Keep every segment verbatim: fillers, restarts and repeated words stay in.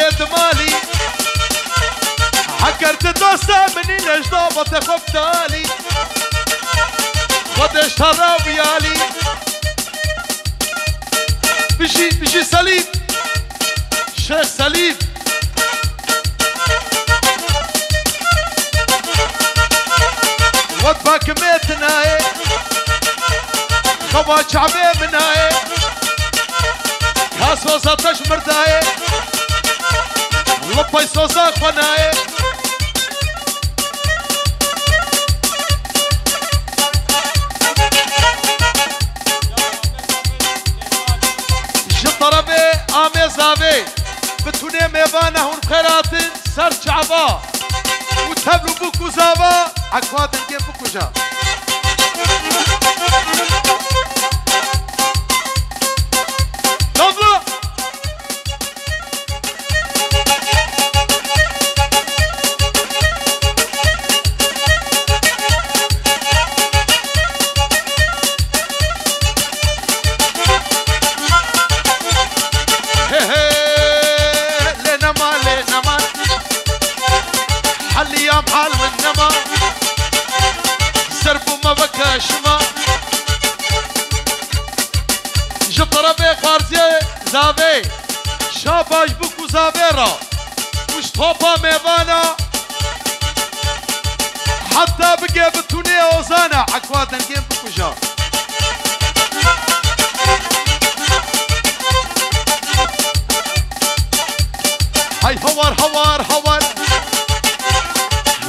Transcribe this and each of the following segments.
Dimalî, heger tu dosta min î, lejdava te xwe bi talî. Xwedê şerra wî alî. Bijî, bijî Selîm. Şêx Selîm. Wet bakimê tinayê. Xewa çavê min nayê. Ka soza te ji mir dayê. Lipay soza xwe nayê. Ji terefê Amê Zavê, bi tunê mêvana hûn xêr hatin ser çava û tevl û bûk û zava, ekwa dengê bikuja. Tevla! He he, lê nema, lê nema. Heliyam hal min nema. Ser bû me veke şima. Ji terefê Xarziyê Zavê, şabaş bûk û zavê re û ji topa mêvana heta bike bi tunê ozana, ekwa dengên bikuja. Hay hawar, hawar, hawar.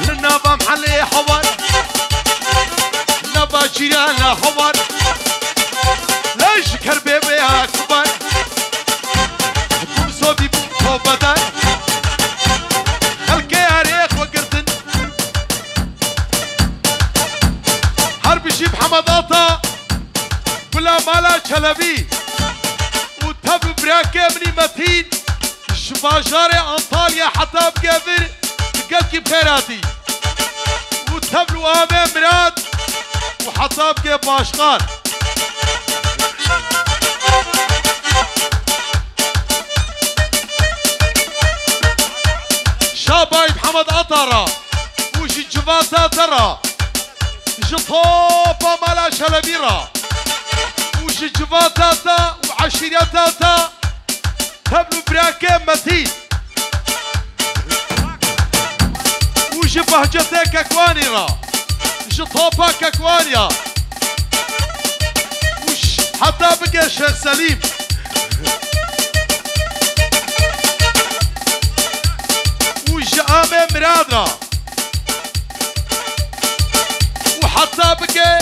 Li nava mehelê hawar. Nava cîrana hawar. Lej kerbê wê akbar. Bûm sobî bûm tobedar. Xelkê erê xwe girtin. Her bijî Mihemed Ata. Gula Mala Çelebî û tev û birakê min î Metîn ji bajarê Antalya heta bike vir di gelkî pêratî û tev û Amê Mirad û heta bike başqan. Şabayî Mihemed Ata ra û ji civata te ra. Ji topa Mala Çelebî re û ji civata te û eşîreta te, tev û birakê Metîn û ji Behcetê Kekwanî re, ji topa Kekwaniya û ş-, heta bike Şêx Selîm û ji Amê Mirad re. û heta bike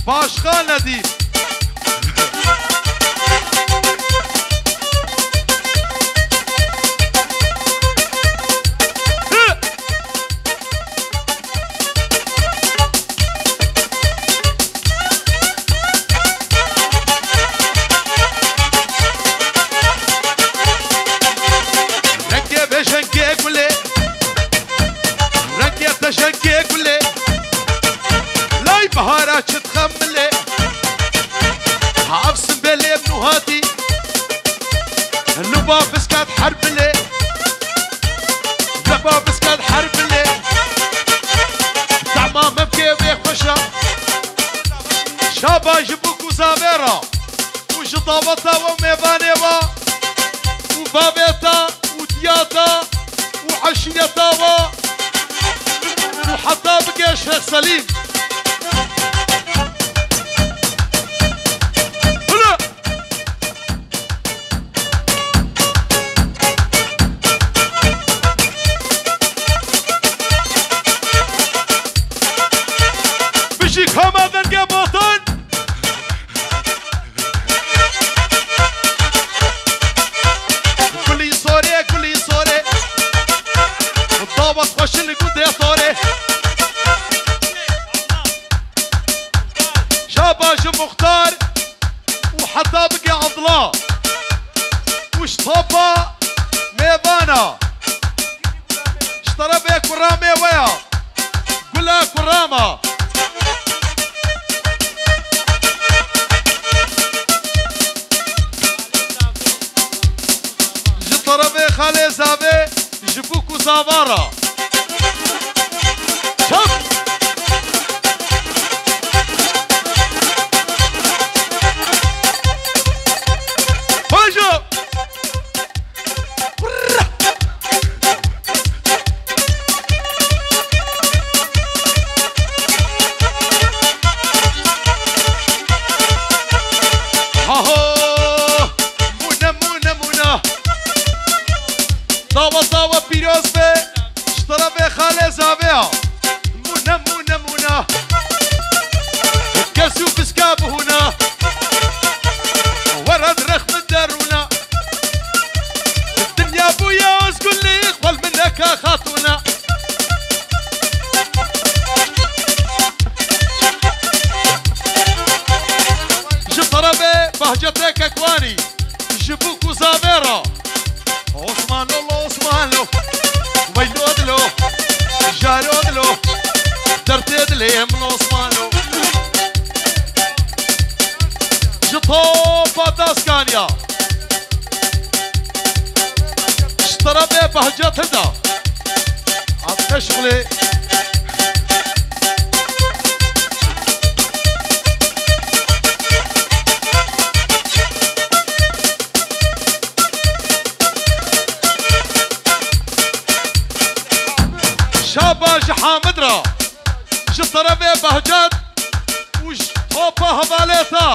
Başkan Nedîm. Rengê vêjengê gulê, rengê te jengê gulê, lay bihara çi dixemilê, ha ev simbêlê min û hatî, li ba fiskat her bilê, li ba fiskat her bilê, dema mevkê wê xweşa, şaba ji bûk û zavê re. û ji daweta we û mêvanê we û bavê te û diya te û eşîreta we û heta bike Şêx Selîm. Hula! Bijî kama dengê Botan! Gulî sorê, gulî sorê. Dawet xweşin li gundê sorê. Şaba ji Muxtar û heta bike Abdullah. Û ji topa mêvana. Ji terefê kuramê we ya. Gula kurama. Ji terefê Lê zavê ji bûk û zava re. Çap! Bajo! Haho! Mûne, mûne, mûne! Dawa, dawa pîroz be, ji terefê xalê zavê ya. Mûne, mûne, mûne. Kes û piska bihûne. Were di rexmê de rûne. Dinya bûye ozgurlî, xwel min neke xatûne. Ji terefê Behcetê Kekwanî. Ji bûk û zavê re. Osmano, Osmano. Weylo dilo. Jaro dilo. Dertê dilê min Osmano. Ji topa Daskaniya. Ji terefê Behcetê de. Ateş xulê. Şaba ji Hamid re, ji terefê Behcet û ji topa hevalê te.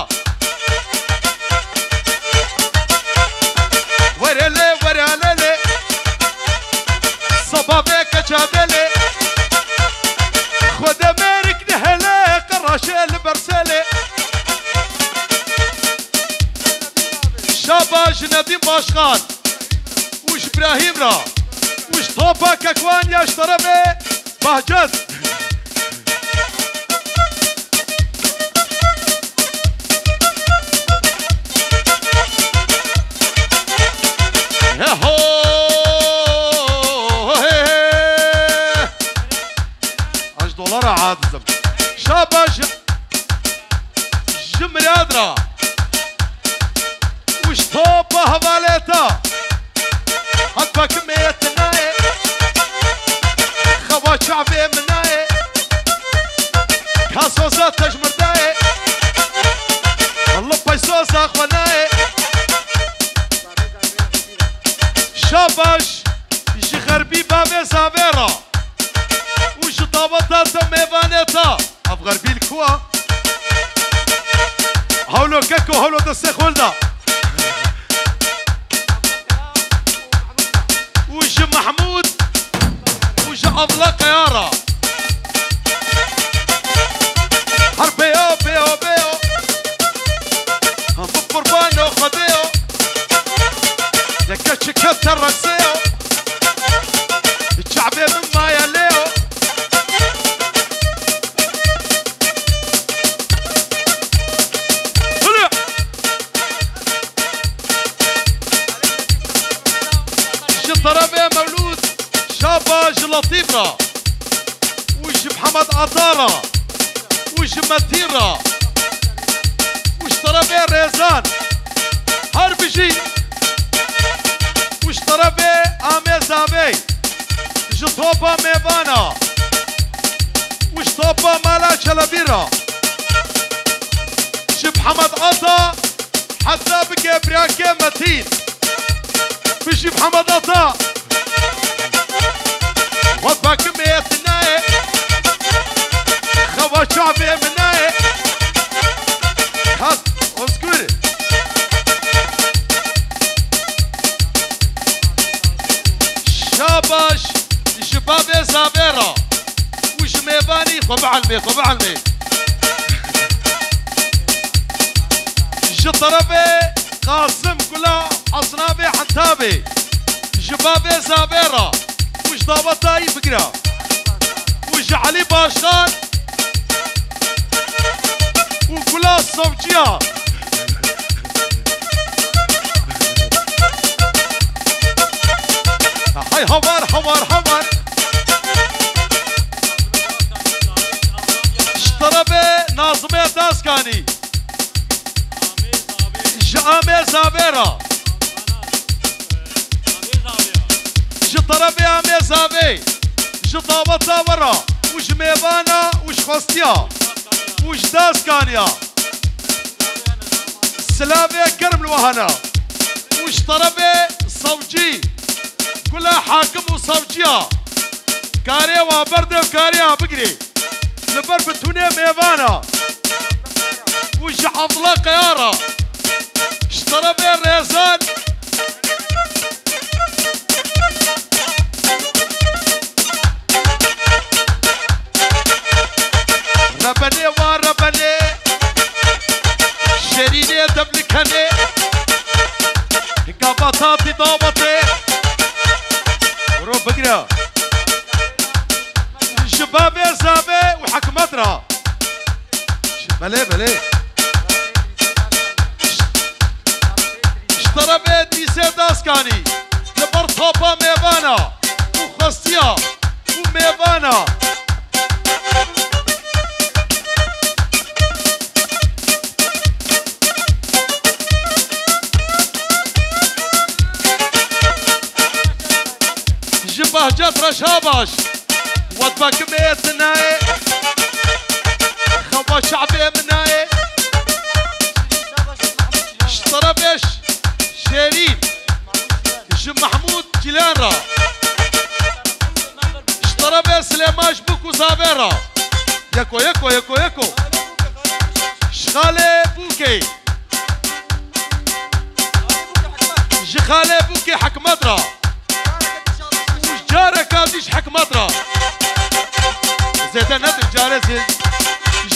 Were lê, were lê lê. Seba vê keça delê. Xwedê mêrik nehêle, qeraşê li ber selê. Şaba ji Nedîm Başkan û ji Brahîm re û ji topa Kekwan ya ji terefê Behcet. Heho! He, he! Ez dolara acizim. Şabaş. Ji Mirad re û ji topa hevalê te. Hat bakimê te nayê. Xewa çavê min nayê. Ka soza te ji min dayê. Lipay soza xwe nayê. Şabaş ji xerbî bavê zavê re û ji daweta te mêvanê te. Ev xerbî li ku e? Hewlo keko, hewlo destê xwe da. Û ji Mehmûd û ji Avla Qeyara. Her beyo, beyo, beyo. Hemû qurbano Xwedê yo. Yeke çi ket te reqsê yo. Çavê min maye lê yo. Ji terefê Mewlûd Şaba ji Letîf re û ji Mihemed Ata re û ji Metî re û ji terefê Rêzan her bijî û ji terefê Amê Zavê. Ji topa mêvana û ji topa mala Çelebî re. Ji Mihemed Ata heta bike birakê Metîn. Bijî Mihemed Ata. Wek bakimê te nayê. Xewa çavê min nayê. Hat Ozgur. Şabaş ji bavê zavê re û ji mêvanî xwe bielmê, xwe bielmê. Ji terefê Qasim Gula Esnavê Hentabê, ji bavê zavê re û ji daweta yî bigira. Û ji Elî Başkan û Gula Sovciya. Hay hawar, hawar, hawar. Ji terefê Nazimê Daskanî. Ji Amê Zavê re. Ji terefê Amê Zavê, ji daweta we re û ji mêvana û ji xwestiya û ji Daskaniya. Silavê germ li we hene. Û ji terefê sewcî, gula hakim û sewciya, karê wa berde û karê wa bigirê. Li ber bitûnê mêvana û ji Evdila Qeyara, ji terefê rêzan. Rebenê wa rebenê, şerînê devlikenê, gava tatî dawetê. Ro bigire. Ji bavê zavê û hikmet ra. Belê, belê. Ji terefê Dîsê Daskanî, li ber topa mêvana û xwestiya û mêvana. Ji Behcet re şabaş. Wet vekimê tinayê. Xewa şabê minayê. Ji terefê Şêrîn. Ji Mehmûd Cîlan re. Ji terefê Silêman ji Bûk û Zavê re. Yeko, yeko, yeko, yeko. Ji xalê Bûkê. Ji xalê Bûkê hikmet re. Û careka dî ji hikmet re. Zêde nedir, carê zê.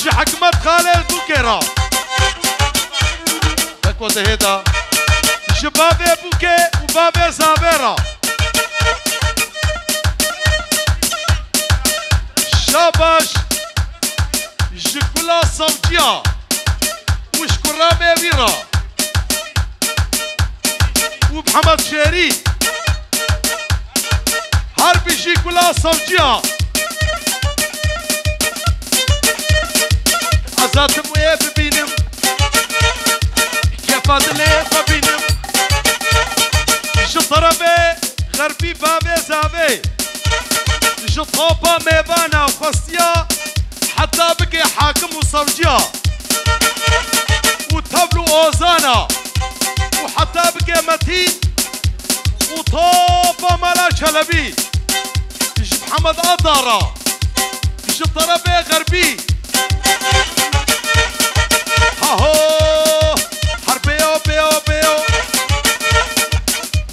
Ji hikmet xalê Bûkê re. Beko dihê de. Ji bavê Bûkê û bavê Zavê re. Şabaş. Ji kula Sewciya û ji kurramê wî re û Mihemed Şêrî, her bijî kula Sewciya. Ez hatim wê bibînim, kêfa dilê xwe bînim. Ji terefê xerbî bavê zavê. Ji topa mêvana xwestiya heta bike hakim û sewciya û tevl û ozana û heta bike metîn û topa mala Çelebî ji Mihemed Ata re ji terefê xerbî. Haho! Her bêyo, bêyo, bêyo.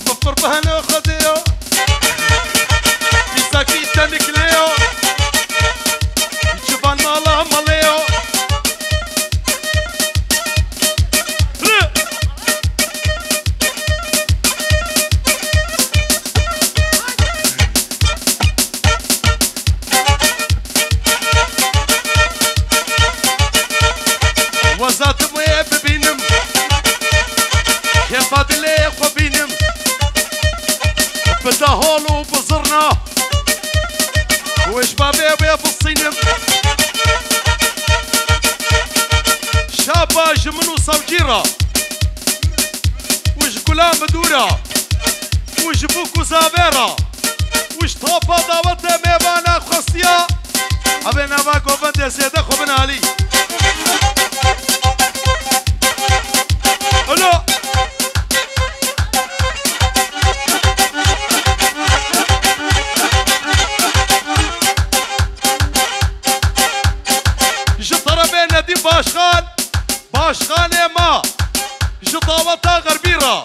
Bi qurbana Xwedê yo. Pîsakî tenik lê yo. Civan mala malê yo. Rı. Weza tu wê bibînim, kêfa dilê xwe bînim, bi dahol û bi zirna, wê ji bavê wê bistînim. Şaba ji min û sewcî re. Û ji gula midûra û ji bûk û zavê re û ji topa dawetê mêvana xwestiya. Evê nava govendê zêde xwe bin alî. Alo. Ji terefê Nedîm Başkan. Başxanê ma ji daweta xerbî re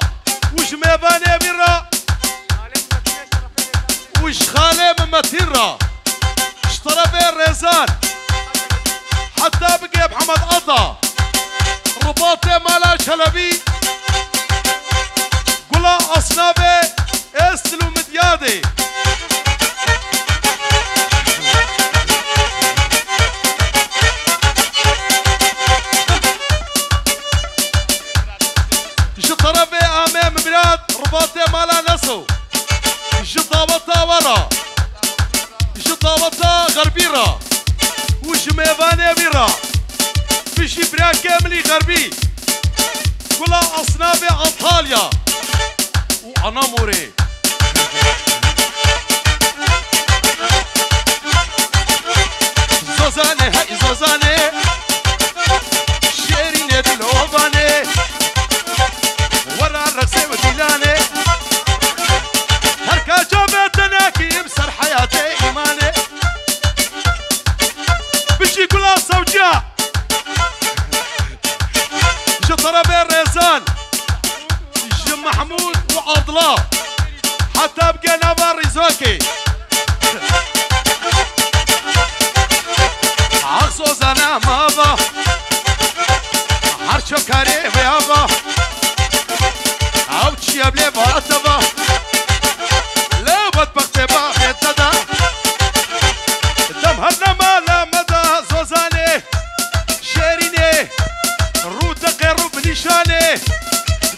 û ji mêvanê wî re û ji xalê Mimetîn re ji terefê rêzan heta bike Mihemed Ata, ribatê mala Çelebî, gula asnavê Êstil û Midyadê. Ji terefê Amê Mimirad, ribatê mala Neso. Ji daweta we re. Ji daweta xerbî re û ji mêvanê wî re. Bijî bira Kemlî Xerbî. Gula asnavê Antalya û Anamorê. Tabge nava Rîzokê. Axsozana mava. Her ço karê ve ava. Ew çiye bile vateva. Le bedbextê bavê te da. Dem her nema leme da Zozanê. Şêrînê, rû deqe rû bi nîşanê,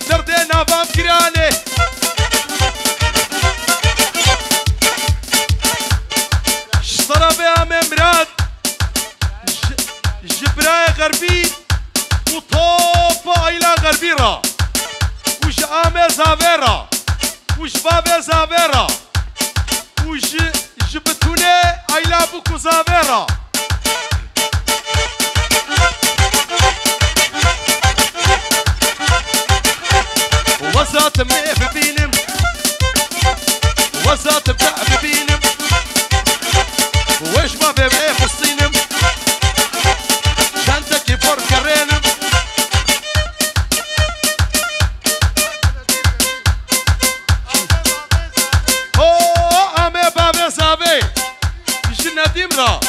derdê navam giranê. Ji terefê Amê Mirad, ji, ji birayê Xerbî û topa Ayla Xerbî re û ji Amê Zavê re û ji bavê Zavê re. Û ji, ji bitûnê Ayla bûk û zavê re. Weza te me bibînim. Weza te te bibînim. Wê ji bavê me bistînim. Çendekî bor gerênim. O, Amê bavê zavê. Ji Nedîm ra.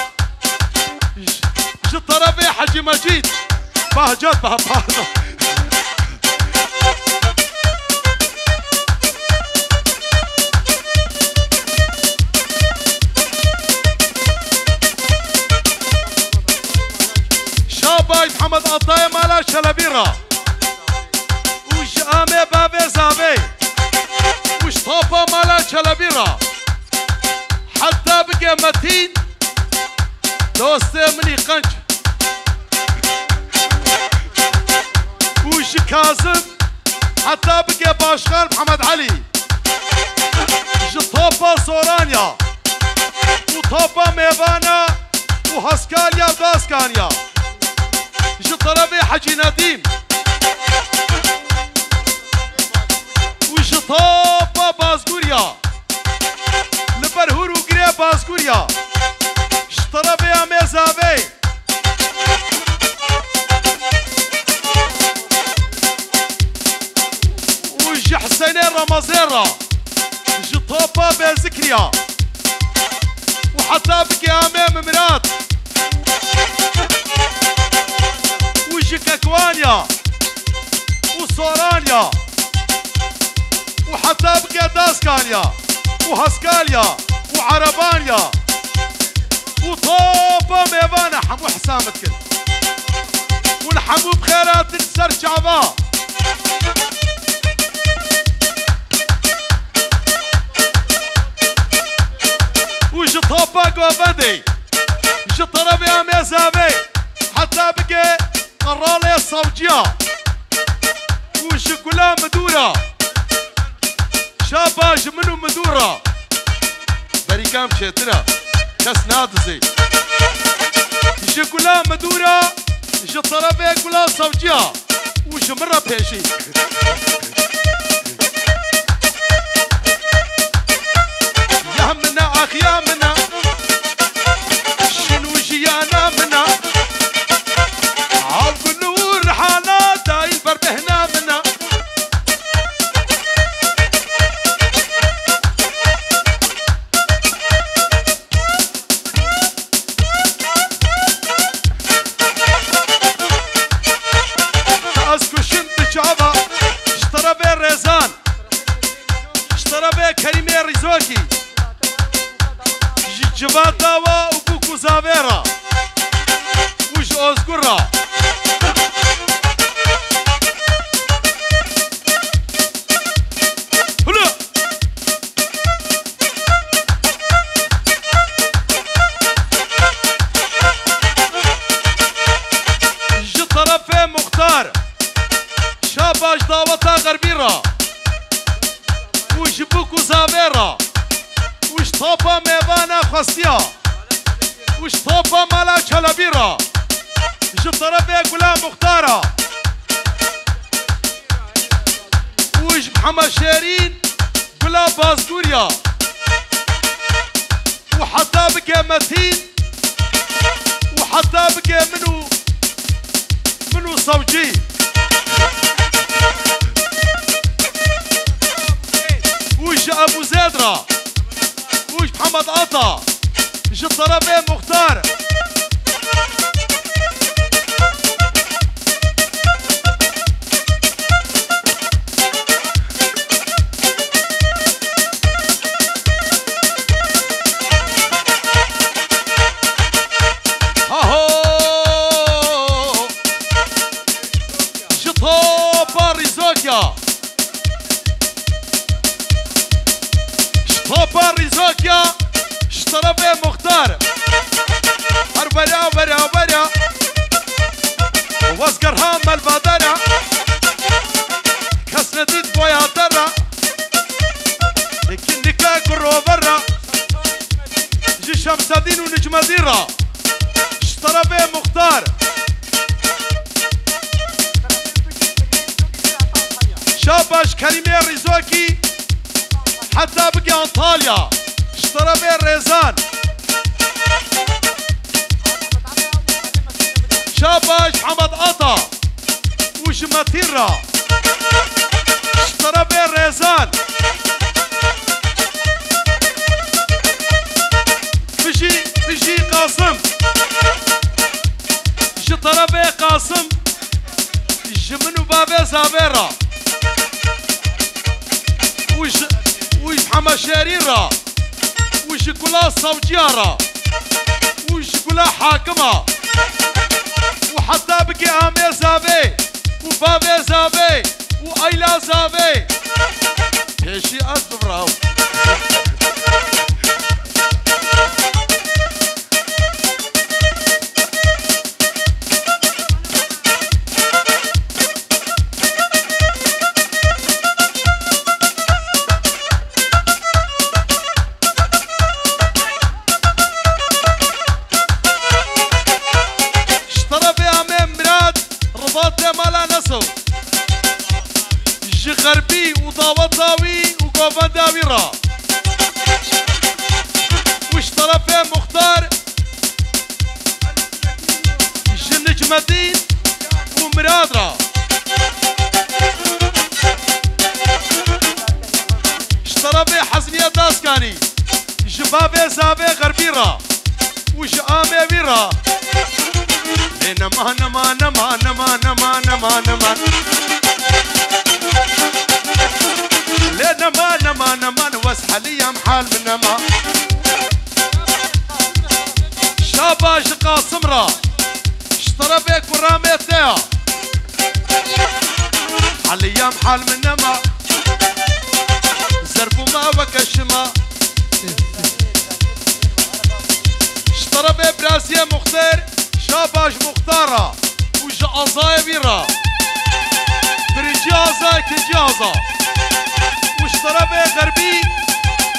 Ji, ji terefê Hecî Mecîd. Bahcet, bah, pardon. Şabayt Hemed Atayê mala Çelebî ra. Û ji Amê bavê zavê û ji topa mala Çelebî ra heta bike Metîn, dostê min î qenc. Û ji Kazim heta bike Başkan Mihemed Elî. Ji topa Soranya û topa Mêvana û Haskaliya û Daskaniya. Ji terefê Hecî Nedîm û ji topa Bazgûriya, li ber hûr û girê Bazgûriya, ji terefê Amê Zavê û ji Hisênê Remezê re. Ji topa Bêzikriya û heta bike Amê Mimrat û ji Kekwaniya û Soraniya û heta bike Daskaniya û Haskaliya û Erebaniya û topa Mêvana hemû hesam dikin. Hûn hemû bi xêr hatin ser çava. Û ji topa Govendê, ji terefê Amê Zavê, heta bike Qeralê Sewciya û ji Gula Midûra, şaba ji min û Midûra. Berî kam çêtir e, kes nadizê. Ji Gula Midûra, ji terefê Gula Sewciya û ji min re pêşî. Ya min e, ax ya min e, şin û jiyana min e. Ev gul û rihana dayî li ber bêhna min e. Ez kuşim bi çava, ji terefê Rêzan, ji terefê Kerîmê Rîzokî, ji Civata wa û Bûk û Zavê re û ji Ozgur re. Hulu! Ji terefê Muxtar, şaba ji daweta Xerbî re û ji Bûk û Zavê re û ji topa Mêvana Xwestiya û ji topa Mala Çelebî re, ji terefê Gula Muxtara û ji Hema Şêrîn Gula Bazgûriya û heta bike Metîn û heta bike min û, min û Sewcî û Ji Ebû Zêd re û ji Mihemed Ata, ji terefê Muxtar. Haho! Ji topa Rîzokya. Ji topa Rîzokya, ji terefê Muxtar. Her vera, vera, vera. Wezgerha melvadara. Kes nedît boya dera. Kinnika kurovera. Ji Şemsedîn û Nicmedîn ra. Ji terefê Muxtar. Şabaş Kerîmê Rîzokî. Heta bike Antalya. Ji terefê Rêzan. Şabaş Hemed Ata. Û ji Metîn ra. Ji terefê Rêzan. Bijî, bijî Qasim. Ji terefê Qasim. Ji min û bavê zavê ra. Û ji, û ji Hemaşêrî ra. Û ji gula savciya ra. Û ji gula hakima. Û heta bike amê zavê. Û bavê zavê. Û ayla zavê. Pêşî ez biviraw. Ji terefê amê Mirad, Ribatê mala Neso. Ji xerbî û daweta wî û govenda wî ra. Û ji terefê Muxtar, ji Nicmedîn û Mirad ra. Ji terefê Hezniye Daskanî, ji bavê zavê xerbî ra. Û ji amê wî ra. Lê nema, nema, nema, nema, nema, nema, nema. Lê nema, nema, nema, wes heliyam hal min nema. Şaba ji Qasim ra. Ji terefê kuramê te ya. Heliyam hal min nema. Zerbûma weke şima. Ji terefê biraziyê Muxtar, Şabaş Muxtar ra û ji azayê wî ra. Birinci aza, ikinci aza. Û ji terefê xerbî,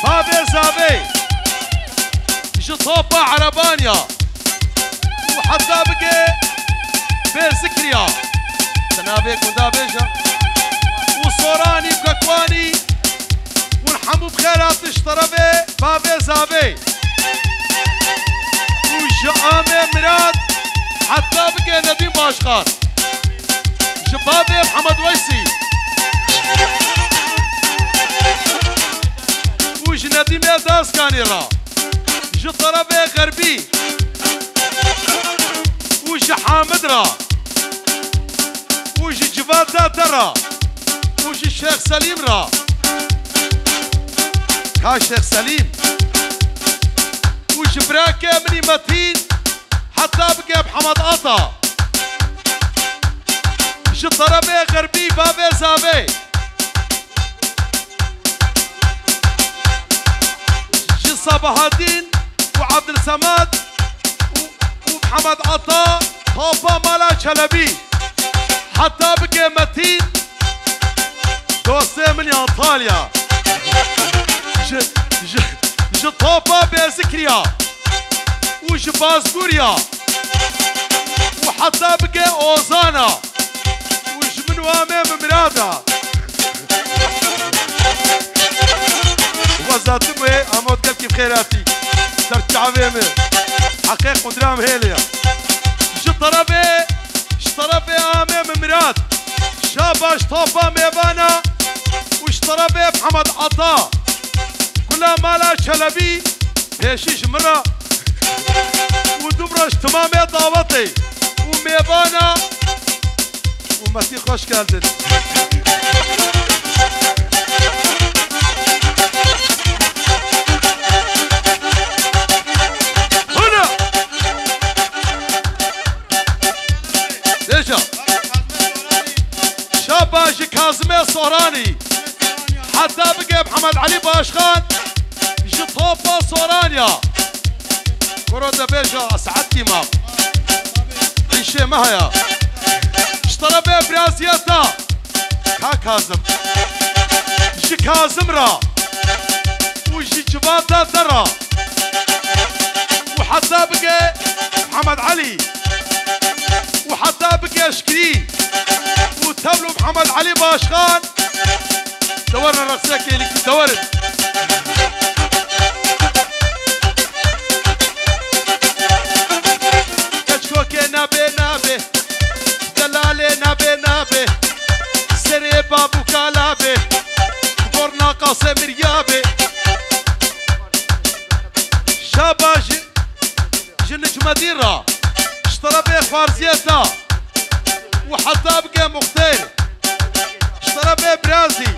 bavê zavê. Ji topa Erebaniya. Û heta bike bê zikriya. Di navê gunda bêje. Û Soranî û Kekwanî hûn hemû bi xêr hatin ji terefê bavê zavê. Û ji amê Mirad heta bike Nedîm Başxan. Ji bavê Mihemed Weysî. Û ji Nedîmê Daskanî ra. Ji terefê xerbî. Û ji Hamid ra. Û ji civata te ra. Û ji Şêx Selîm ra. Ka Şêx Selîm. Û ji birakê min î Metîn heta bike Mihemed Ata. Ji terefê xerbî bavê zavê. Ji Sabahatîn û Ebdilsemed û, û Mihemed Ata, topa mala Çelebî. Heta bike Metîn, dostê min ya Antalya. Ji, ji, ji topa Bêzikriya û ji Bazgûriya û heta bike Ozana. Û ji min û amê min Mirada. Weza tu wê, amot gelkî bi xêr hatî. Ser çavê min. Heqê qudram hêlê ya. Ji terefê, ji terefê amê min Mirad. Şabaş topa mêvana. Û ji terefê Mihemed Ata. Çelebî, pêşî ji min re û dubra ji timamê dawetê û mêvana û metî xweş geldin. Huna! Deja. Şaba ji Kazimê Soranî. Heta bike Mihemed Elî Başkan ji topa Soranya. Kuro de bêja saet kîma. Îşê me haya. Ji terefê biraziyeta Ka Kazim. Ji Kazim ra. Û ji civata te ra. Û heta bike Mihemed Elî. Û heta bike Eşkirî. Û tevlo Mihemed Elî Başkan. Dewerin reqseke êlîkî dewerin. Keçkokê nabê nabê. Delalê nabê nabê. Serê babû kala bê. Borna qasê mirya bê. Şaba ji, ji Nicmedîn ra. Ji terefê xwarziyê ta. Û heta bike muxtêr. Ji terefê birazî.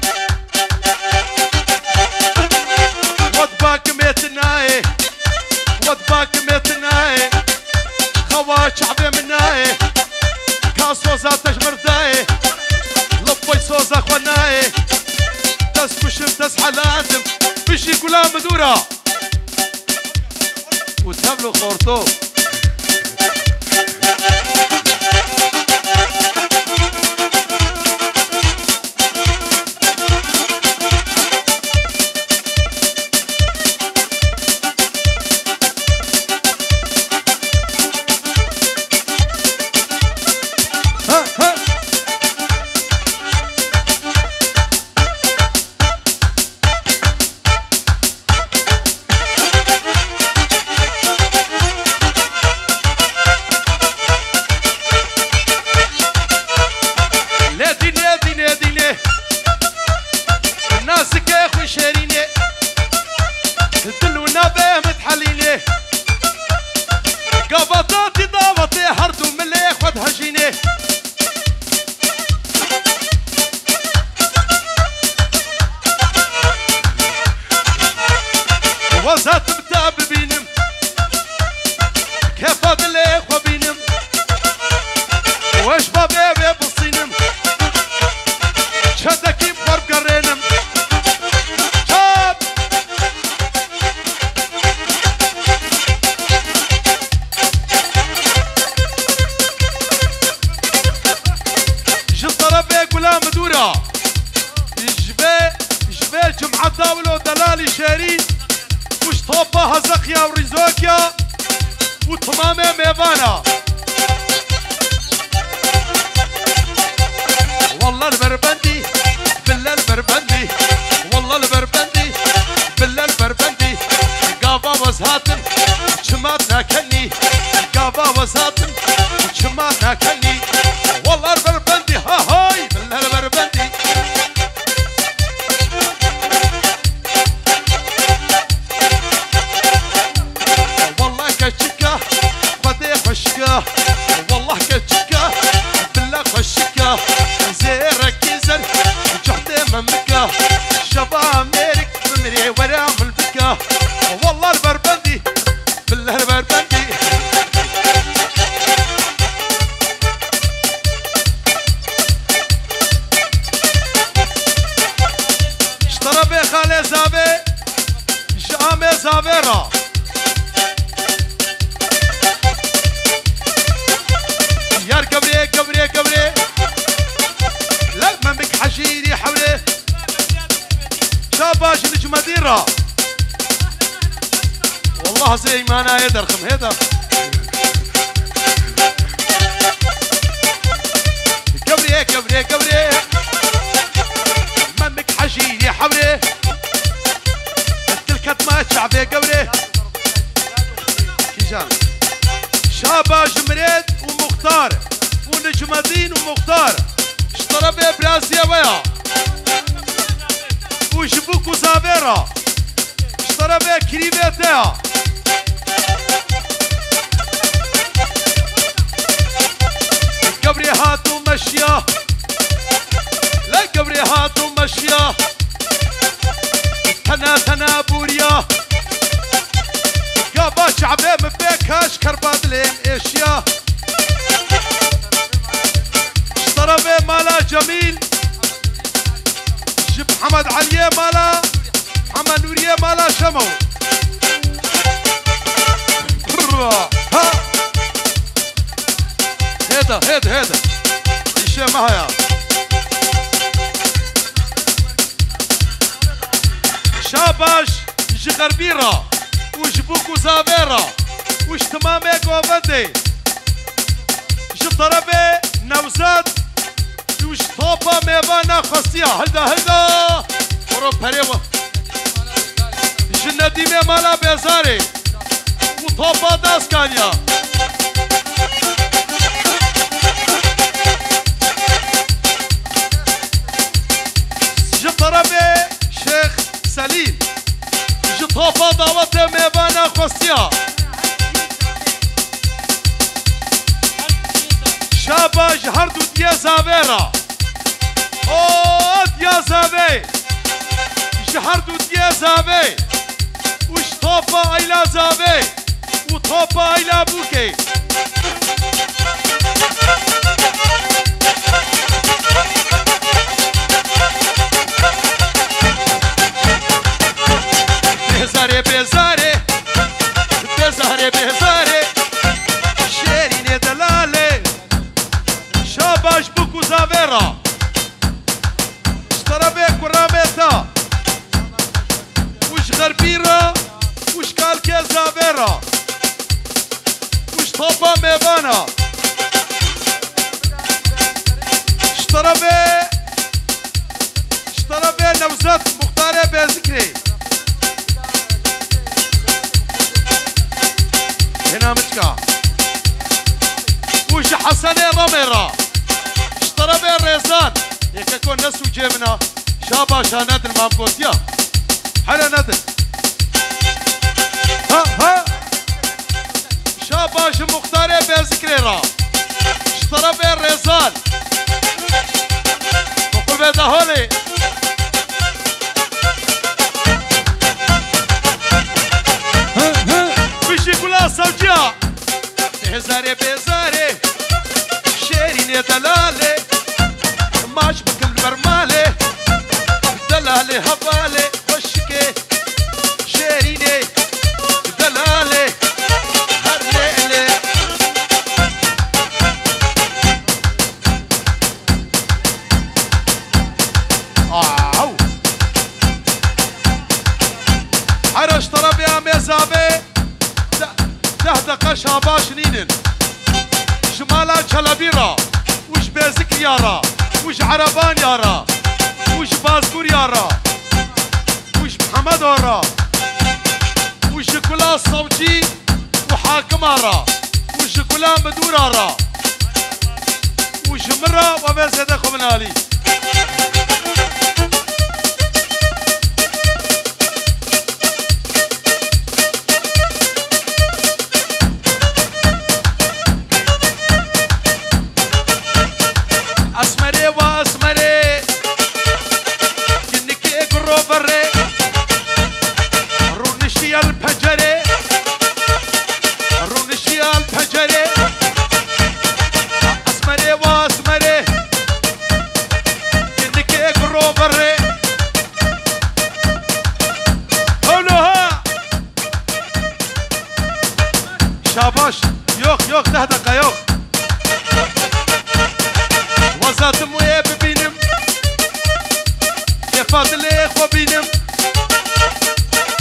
Wet bakimê tu nayê. Wet bakimê tu nayê. Xewa çavê min nayê. Ka soza te ji mir dayê. Li poy soza xwe nayê. Dest kuşim, dest helatim. Bijî gula midûra. Û tevlo xorto. Lê dînê, dînê, dînê. Nazikê xwe şêrînê. Dil û navê min dihelînê. Gava te dî dawetê her du milê xwe dihejînê. Weza tim te bibînim. Kefa dilê xwe bînim. Weş babê wê bisînim. Çendekî xwe bigerênim. Çap! Ji terefê gula midûra. Ji vê, ji vê cumeta wilo delalî şêrîn û ji topa Hezexiya û Rîzokiya û timamê mêvana. Walla li ber bendî, billa li ber bendî. Walla li ber bendî, billa li ber bendî. Gava wez hatim, çima nakenî. Gava wez hatim, çima nakenî. Walla li ber bendî, ha hay, billa li ber bendî. Wallah keçika, Xwedê xweşika. Wallah keçika, bila xweşika. Zêrekî zer, cuhdê memika. Şeva mêrik, bimirê wera min bika. Wallah li ber bendî, bila li ber bendî. Ji terefê xalê Zavê, ji amê Zavê ra. Yar gewrê, gewrê, gewrê. Lek memik hejîrî hewrê. Şaba ji Nicmedîn ra. Wallah ez ê îmana hê derxim, hê derxim. Gewrê, gewrê, gewrê. Memik hejî yê hewrê. Dil ketma çavê gewrê. Kîjan. Şaba ji Mirêd û Muxtar û Nicmedîn û Muxtar. Ji terefê biraziyê we ya. Û ji Bûk û Zavê ra. Ji terefê Kirîvê te ya. Gevrê hat û meşiya. Le gevrê hat û meşiya. Tena tena bûriya. Gava çavê min pê kaş kerba dilê min êşiya. Ji terefê mala Cemîl. Ji Mihemed Eliyê mala, Mihemed Nûriyê mala Şemo. Ha! Hêde, hêde, hêde. Îşê me haya. Şabaş ji Xerbî re û ji bûk û zavê re û ji timamê govendê. Ji terefê Newzad û ji topa mêvana xwestiya. Hilda, hilda! Xoro perê wa. Ji Nedîmê mala Bêzarê û topa Daskaniya. Ji terefê Şêx Selîm. Ji topa dawetê mêvana xwestiya. Şaba ji her du diya zavê re. O diya zavê. Ji her du diya zavê. Û ji topa eyla zavê. Û topa eyla bûkê. Bêzarê, bêzarê, bêzarê, bêzarê, şêrînê delalê. Şabaş bûk û zavê re. Ji terefê kuramê te û ji xerbî re û ji kalkê zavê re û ji topa mêvana. Ji terefê, ji terefê Newzat Muxtarê Bêzikrê. Hêna miçka. Û ji Hesenê Remê re. Ji terefê Rêzan. Yekeko ne sûcê min a. Şabaş ha nedin mam gotiya. Hele nedin. Ha, ha. Şabaş ji Muxtarê Bêzikrê re. Ji terefê Rêzan. Bikul be daholê. Bijî gula sewciya. Bêzarê, bêzarê, şêrînê delalê, maç bikim li ber malê, delalê hevalê, xweşikê, şêrînê, delalê, her lê lê. Aw! Here ji terefê em ê zavê. De-, deh deqe şabaş nînin. Ji mala Çelebî re û ji Bêzikriya re û ji Erebaniya re û ji Bazguriya re û ji Mihemedo re û ji Gula Sewcî û Hakima re û ji Gula Midûra re û ji min re we vê zêde xwe min alî. Esmerê wa esmerê, kinikê guroverê, rûniştiye li pencerê, rûniştiye li pencerê. Esmerê wa esmerê, kinikê guroverê. Hewlo ha! Şabaş. Yok, yok, deh dakika yok. Wazatim wê bibînim. Kêfa dilê xwe bînim.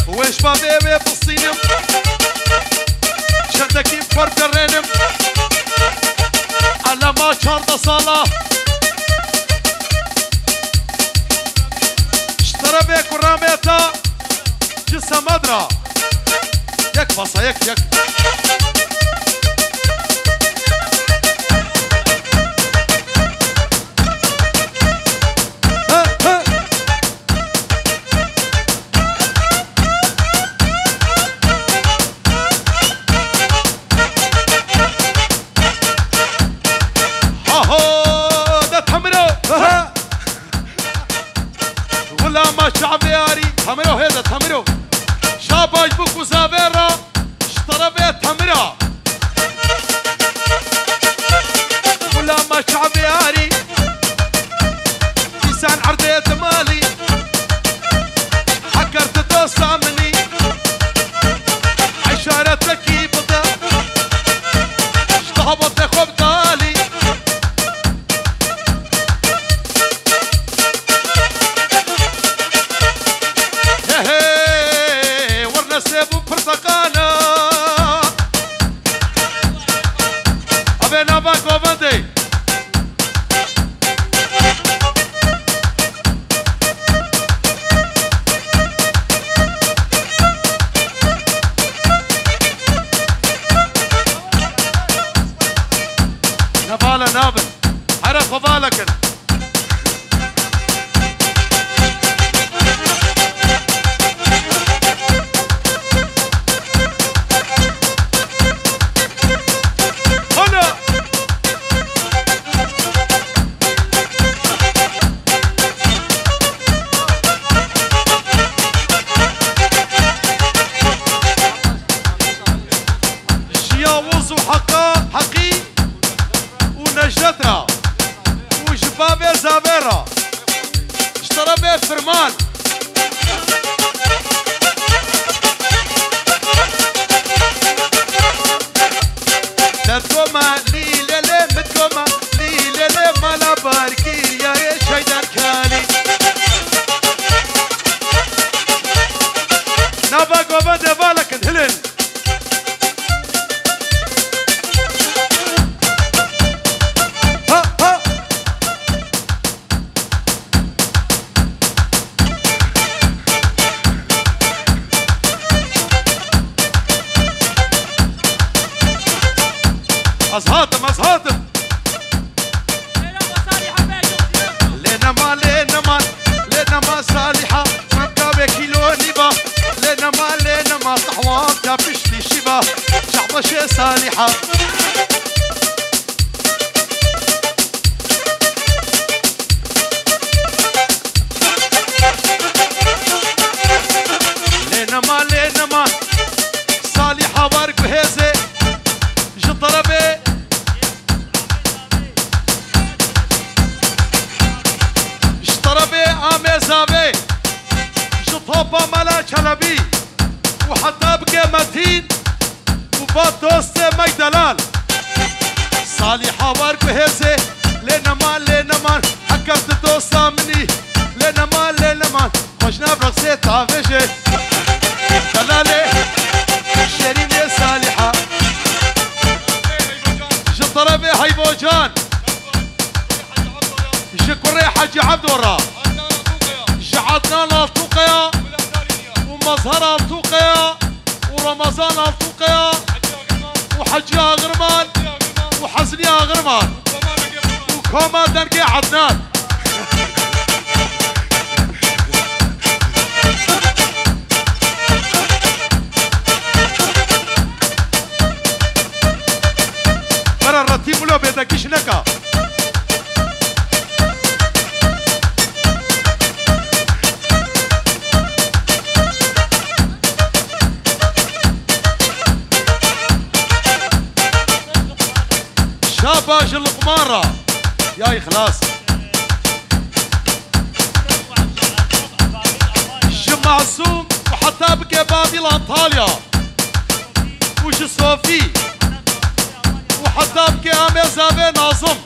Wê ji bavê wê bistînim. Çendekî xwe bigerênim. Elema çardeh sala. Ji terefê kuramê te. Ji Semed re. Yek basa, yek, yek. He, he. Baş bû ku zavê re ji terefê temira. Wila me çavê arî, dîsan erdê dimalî. Heker tu dosta min î, îşaretekî bide, ji dahabetê xwe bidalî. He he, werne sêv û pirteqala. Avê nava govendê. Nevala nabin. Here xwe vala kin. Hala! Ji Yawuz û Heqa, Heqî û Necdet re û ji bavê zavê re. Ji terefê Firman. Te doma lî lê lê, min doma lî lê lê, mala barkiriyayê Şeydan Kalî. Nava govendê vala kin hilin. Ha, ha. Ez hatim, ez hatim. Lê nema, lê nema, lê nema Salîha, çemka wê kîlo nîva. Lê nema, lê nema, qehwa te piştî şîva, şehbeşê Salîha. Lê nema, lê nema, Salîha wer guhêzê, ji terefê Ji terefê Amê Zavê, ji topa Mela Çelebî û heta bike Metîn û va dostê me delal. Salîha wer guhêzê, lê nema, lê nema, heker tu dosta min î, lê nema, lê nema. Xwe ji nav reqsê tavêje. Delalê Şêrînê Salîha. Ji terefê Heyvocan. Ji kurê Hecî Ebdo re. Ji Ednan Altûqeya û Mazhar Altûqeya û Ramazan Altûqeya û Hecî Agirman û Hezlî Agirman û koma dengê Ednan. Were retî milo bêdekî ji neka. Şaba ji Luqman re. Ya îxlas. Ji Masûm û heta bike Babîl Antalya. Û ji Sofî. Û heta bike Amê Zavê Nazim.